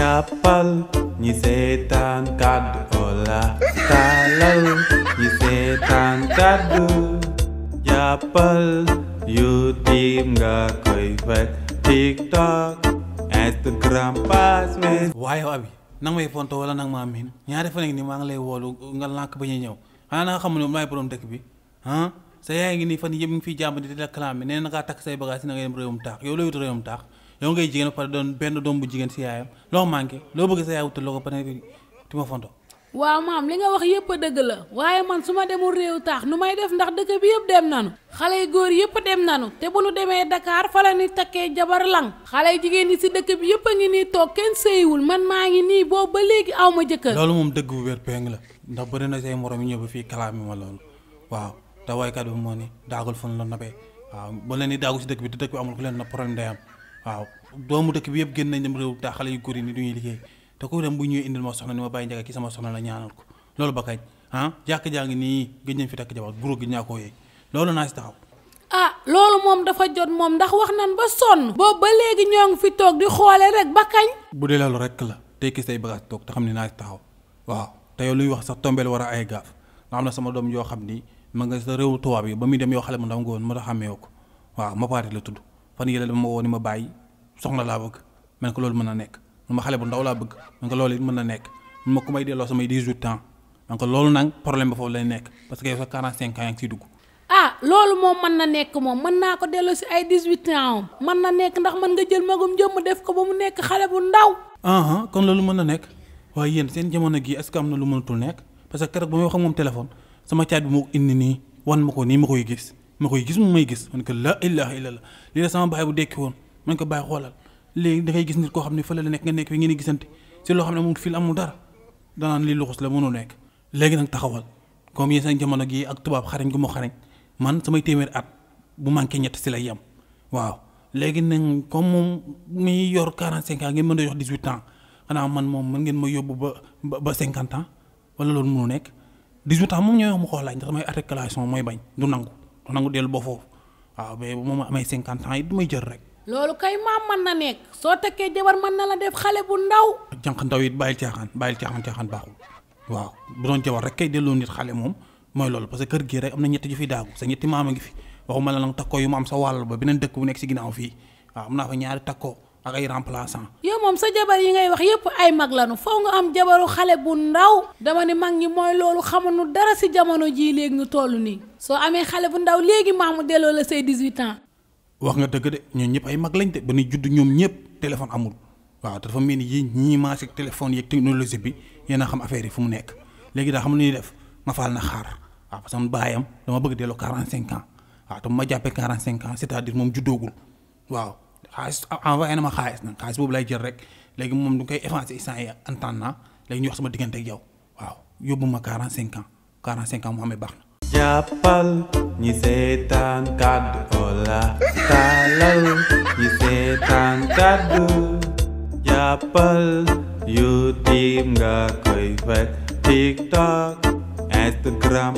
jàppal ñi seetaan kàddu Ola taalal ñi seetaan kàddu jàppal YouTube nga koy fekk TikTok Instagram Facebook. waaye abi nang may fonto wala nang ma miin ñaari fan ni maa ngi lay woolu nga lànk ba ñuy ñëw xanaa nga xam ne maay borom dëkk bi ah sa yaay ngi nii fan yëpp ngi fiy jàmb di la clamé nee na ngaa takk say bagage na nga dem réewum taax yow loo wut réewum taax yow ngay jigéen ba pare doon benn doom bu jigéen si yaayam loo manqué loo bëgg sa yaay wutal loo ko pare ti ma fonto waaw maam li nga wax yëpp a dëgg la waaye man su ma demul réew taax nu may def ndax dëkk bi yëpp dem nanu xale yu góor yëpp dem nanu te bu nu demee Dakar fa la ni takkee jabar lang xale yu jigéen ñi si dëkk bi yëpp a ngi nii toog kenn sëyiwul man maa ngi nii boobu ba léegi aw ma jëkkër. loolu moom dëgg bu wér péng la ndax bëri na say morom yi ñëw ba fii kalaami ma loolu waaw te waykat bi moo ni daagul fan la nabee waaw ba leen ni daagu si dëkk bi te dëkk bi amul ku leen na problème day am waaw doomu dëkk bi yëpp génn nañ dem réew taax xale yu góor yi ni duñuy liggéey te ku dem bu ñëwee indil ma soxna ni ma bàyyi njaga ki sama soxna la ñaanal ko loolu ba kañ ah jàkk jaa ngi nii gëj nañ fi takk jabar guro gi ñaa koo yeey loolu naa si taxaw ah loolu moom dafa jot moom ndax wax nan ba sonn boobu ba léegi ñoo ngi fi toog di xoole rek ba kañ bu dee loolu rek la tey ki say bagage toog te xam ne naa si taxaw waaw te yow luy wax sax tombeel war a ay gaaf nga xam ne sama doom yoo xam ni ma nga sa réew tubaab yi ba muy dem yoo xale mu ndaw nga woon ma tax xàmmee ko waaw ma paati la tudd fan yële dama woo ni ma bàyyi soxna laa bëgg man ko loolu mën na nekk man ma xale bu ndaw laa bëgg man ko loolu it mën na nekk man ma ku may delloo samay 18 ans donc loolu nag problème ba foofu lay nekk parce que yow sa 45 ans yaa ngi siy dugg. ah loolu moom mën na nekk moom mën naa ko delloo si ay 18 ans mën na nekk ndax mën nga jël magum jëmm def ko ba mu nekk xale bu ndaw. kon loolu mën na nekk waaye yéen seen jamono gii est-ce que am na lu mënatul nekk parce que keroog ba may wax ak moom téléphone sama caat bi moo indi nii wan ma ko nii ma koy gis mu may gis man ko la ilaha illallah lii la sama baay bu dekki woon man ko bàyyi xoolal léegi da ngay gis nit koo xam ne fële la nekk nga nekk fi ngeen di gisante si loo xam ne amul fil amul dara danaan lii luxus la mënul nekk léegi nag taxawal comme yéen seen jamono gi ak tubaab xarañ gu ma xarañ man samay téeméer at bu manqué ñett si lay yem waaw léegi nag comme moom muy yor 45 ans ngeen mën a jox 18 ans xanaa man moom mën ngeen ma yóbbu ba 50 ans wala loolu mënu nekk 18 ans moom ñooy wax mu xool laaj ndax samay articulation mooy bañ du nangu dellu ba foofu waaw mais bu ma amee 50 ans yi du may jël rek. loolu kay maam mën na nekk soo takkee jabar mën na la def xale bu ndaw. jànq ndaw it bàyyil caaxaan baaxul waaw bu doon jabar rek kay delloo nit xale moom mooy loolu parce que kër gii rek am na ñetti ju fi daagu sa ñetti maam a ngi fi waxuma la nag takkoo yu ma am sa wàll ba beneen dëkk bu nekk si ginnaaw fii waaw am naa fa ñaari takkoo ak ay remplaçant. yow moom sa jabar yi ngay wax yépp ay mag lanu faw nga am jabaru xale bu ndaw dama ne mag ñi mooy loolu xamuñu dara si jamono jii léegi ñu toll nii soo amee xale bu ndaw léegi maamu delloo la say 18 ans. wax nga dëgg de ñoom ñëpp ay mag lañ de ba ni judd ñoom ñëpp téléphone amul waaw te dafa mel ni yéen ñii maase téléphone yeeg technologie bi yéen a xam affaire yi fu mu nekk léegi daa xam lu ñuy def ma faal na xaar waaw parce que baayam dama bëgg delloo 45 ans waaw te ma jàppee 45 ans c'est-à-dire moom juddoogul waaw xaalis envoyé na ma xaalis nag xaalis boobu lay jël rek léegi moom du koy effacé instant yi entendant léegi ñu wax sama diggante ak yow waaw yóbbu ma 45 ans mu amee baax na. jàppal ñi seetaan kàddu Ola taalal ñi seetaan kàddu jàppal YouTube nga koy fekk TikTok Instagram